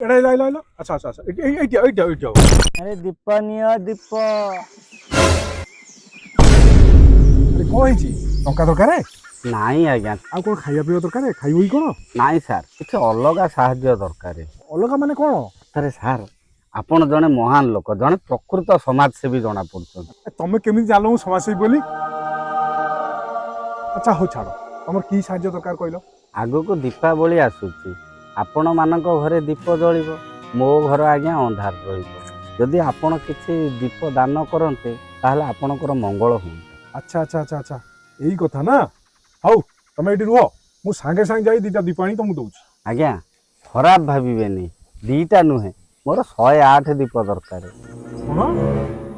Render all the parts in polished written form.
ଏଇଟା ଆଇଲ ଆଇଲ ଆଇଲ। ଆଚ୍ଛା ଆଚ୍ଛା ଆଚ୍ଛା, ଏଇଟା ଏଇଟା ଏଇଟା। ଆରେ ଦୀପ ନିଅ ଦୀପ। ଆରେ, କ'ଣ ହେଇଛି? ଟଙ୍କା ଦରକାର? ନାଇଁ ଆଜ୍ଞା। ଆଉ କ'ଣ ଖାଇବା ପିଇବା ଦରକାର? ଖାଇବ କି କ'ଣ? ନାଇଁ ସାର୍, କିଛି ଅଲଗା ସାହାଯ୍ୟ ଦରକାର। ଅଲଗା ମାନେ କ'ଣ? ଆରେ ସାର୍, ଆପଣ ଜଣେ ମହାନ ଲୋକ, ଜଣେ ପ୍ରକୃତ ସମାଜସେବୀ ଜଣା ପଡୁଛନ୍ତି। ଏ, ତମେ କେମିତି ଜାଣିଲ ମୁଁ ସମାଜସେବୀ ବୋଲି? ଆଚ୍ଛା ହଉ ଛାଡ଼, ତମର କି ସାହାଯ୍ୟ ଦରକାର କହିଲ? ଆଗକୁ ଦୀପାବଳି ଆସୁଛି। ଆପଣମାନଙ୍କ ଘରେ ଦୀପ ଜଳିବ, ମୋ ଘର ଆଜ୍ଞା ଅନ୍ଧାର ରହିବ। ଯଦି ଆପଣ କିଛି ଦୀପ ଦାନ କରନ୍ତେ, ତାହେଲେ ଆପଣଙ୍କର ମଙ୍ଗଳ ହୁଅନ୍ତା। ଆଚ୍ଛା ଆଚ୍ଛା ଆଚ୍ଛା ଆଚ୍ଛା, ଏଇ କଥା ନା? ହଉ, ତମେ ଏଇଠି ରୁହ, ମୁଁ ସାଙ୍ଗେ ସାଙ୍ଗେ ଯାଇ 2ଟା ଦୀପ ଆଣି ତମକୁ ଦଉଛି। ଆଜ୍ଞା, ଖରାପ ଭାବିବେନି, 2ଟା ନୁହେଁ, ମୋର 108 ଦୀପ ଦରକାର। କ'ଣ,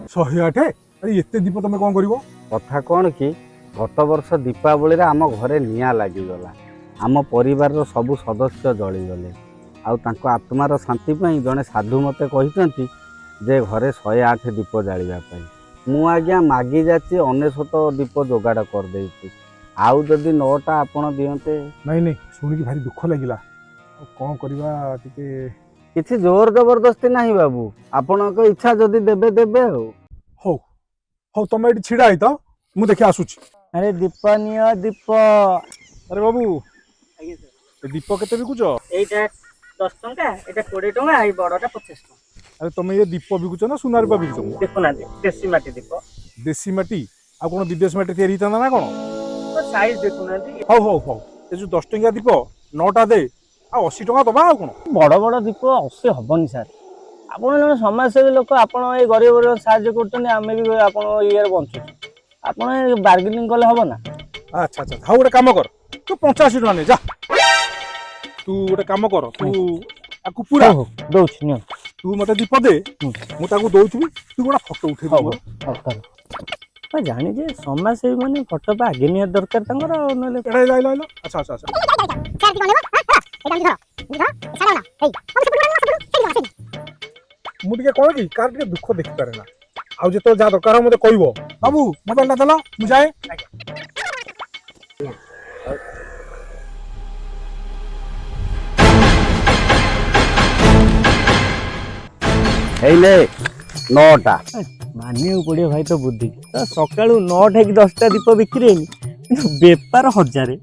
108? ଆରେ, ଏତେ ଦୀପ ତମେ କ'ଣ କରିବ? କଥା କ'ଣ କି, ଗତ ବର୍ଷ ଦୀପାବଳିରେ ଆମ ଘରେ ନିଆଁ ଲାଗିଗଲା। ଆମ ପରିବାରର ସବୁ ସଦସ୍ୟ ଜଳିଗଲେ। ଆଉ ତାଙ୍କ ଆତ୍ମାର ଶାନ୍ତି ପାଇଁ ଜଣେ ସାଧୁ ମୋତେ କହିଛନ୍ତି ଯେ ଘରେ 108 ଦୀପ ଜାଳିବା ପାଇଁ। ମୁଁ ଆଜ୍ଞା ମାଗି ଯାଚି 99 ଦୀପ ଯୋଗାଡ଼ କରିଦେଇଛି। ଆଉ ଯଦି 9ଟା ଆପଣ ଦିଅନ୍ତେ। ନାଇଁ ନାଇଁ, ଶୁଣିକି ଭାରି ଦୁଃଖ ଲାଗିଲା। ଆଉ କ'ଣ କରିବା ଟିକେ। କିଛି ଜୋର ଜବରଦସ୍ତି ନାହିଁ ବାବୁ, ଆପଣଙ୍କ ଇଚ୍ଛା, ଯଦି ଦେବେ ଦେବେ ଆଉ। ହଉ ହଉ, ତମେ ଏଇଠି ଛିଡ଼ା ହେଇତ, ମୁଁ ଦେଖି ଆସୁଛି। ଆରେ ଦୀପ ନିଅ ଦୀପ। ଆରେ ବାବୁ, ଆଜ୍ଞା ସାର୍। ଏ ଦୀପ କେତେ ବିକୁଛ? ଏଇଟା 10 ଟଙ୍କା, ଏଇଟା 20 ଟଙ୍କା, ଏଇ ବଡ଼ଟା 25 ଟଙ୍କା। ଆରେ, ତମେ ଇଏ ଦୀପ ବିକୁଛ ନା ସୁନା ରୂପା ବିକୁଛ? ଦେଖୁନାହାନ୍ତି, ଦେଶୀ ମାଟି ଦୀପ। ଦେଶୀ ମାଟି? ଆଉ କ'ଣ ବିଦେଶ ମାଟି ତିଆରି ହେଇଥାନ୍ତା ନା କ'ଣ? ସାଇଜ ଦେଖୁନାହାନ୍ତି। ହଉ ହଉ ହଉ, ଏ ଯୋଉ 10 ଟଙ୍କିଆ ଦୀପ 9ଟା ଦେ, ଆଉ 80 ଟଙ୍କା ଦବା, ଆଉ କ'ଣ? ବଡ଼ ବଡ଼ ଦୀପ 80 ହବନି ସାର୍। ଆପଣ ଜଣେ ସମାଜସେବୀ ଲୋକ, ଆପଣ ଏଇ ଗରିବ ଗରିବ ସାହାଯ୍ୟ କରୁଛନ୍ତି, ଆମେ ବି ଆପଣ ଇଏରେ ବଞ୍ଚୁଛୁ। ଆପଣ ବାର୍ଗେନିଂ କଲେ ହବ ନା? ଆଚ୍ଛା ଆଚ୍ଛା, ହଉ, ଗୋଟେ କାମ କର, ତୁ 85 ଟଙ୍କା ନେ ଯା। ତୁ ଗୋଟେ କାମ କର, ତୁ ଆକୁ ପୁରା ହଉ, ଦଉଛି, ନିଅନ୍ତୁ। ତୁ ମତେ ଦୀପ ଦେ। ମୁଁ ତାକୁ ଦଉଥିବି, ତୁ ଗୋଟେ ଫଟୋ ଉଠେଇବୁ ହଉ। ମୋର। ହଉ ତାହେଲେ। ମୁଁ ଜାଣିଛି, ସମାଜସେବୀ ମାନେ ଫଟୋ ପା ଆଗେ ନିହାତି ଦରକାର ତାଙ୍କର, ଆଉ ନହେଲେ ଏଇଟା ଆଇଲ ଆଇଲ ଆଇଲ। ଆଚ୍ଛା ଆଚ୍ଛା ଆଚ୍ଛା। ମୁଁ ଟିକେ କ'ଣ କି, କାହାର ଟିକେ ଦୁଃଖ ଦେଖିପାରେ ନା। ଆଉ ଯେତେବେଳେ ଯାହା ଦରକାର ହବ ମତେ କହିବ। ବାବୁ, ମୋବାଇଲଟା ଦେଲ, ମୁଁ ଯାଏ। ହେଇଲେ 9ଟା। ମାନିବାକୁ ପଡ଼ିବ ଭାଇ ତ ବୁଦ୍ଧି ତ। ସକାଳୁ 9ଟା କି 10ଟା ଦୀପ ବିକ୍ରି ହେଇନି, କିନ୍ତୁ ବେପାର ହଜାରେ।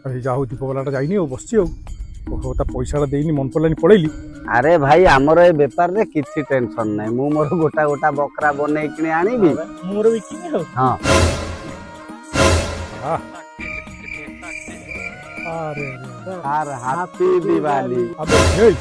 ଆରେ, ଯା ହଉ, ଦୀପ ବାଲାଟା ଯାଇନି ଆଉ, ବସିଛି ଆଉ। ଓହୋ, ତା ପଇସାଟା ଦେଇନି, ମନ ପଡ଼ିଲାନି, ପଳେଇଲି। ଆରେ ଭାଇ, ଆମର ଏ ବେପାରରେ କିଛି ଟେନସନ ନାହିଁ। ମୁଁ ମୋର ଗୋଟା ଗୋଟା ବକରା ବନେଇକିଣି ଆଣିବି। ମୋର ବିକିନି ଆଉ। ହଁ। ଆରେ ଆରେ। Sir, happy Diwali. ଆବେ ହେଇ।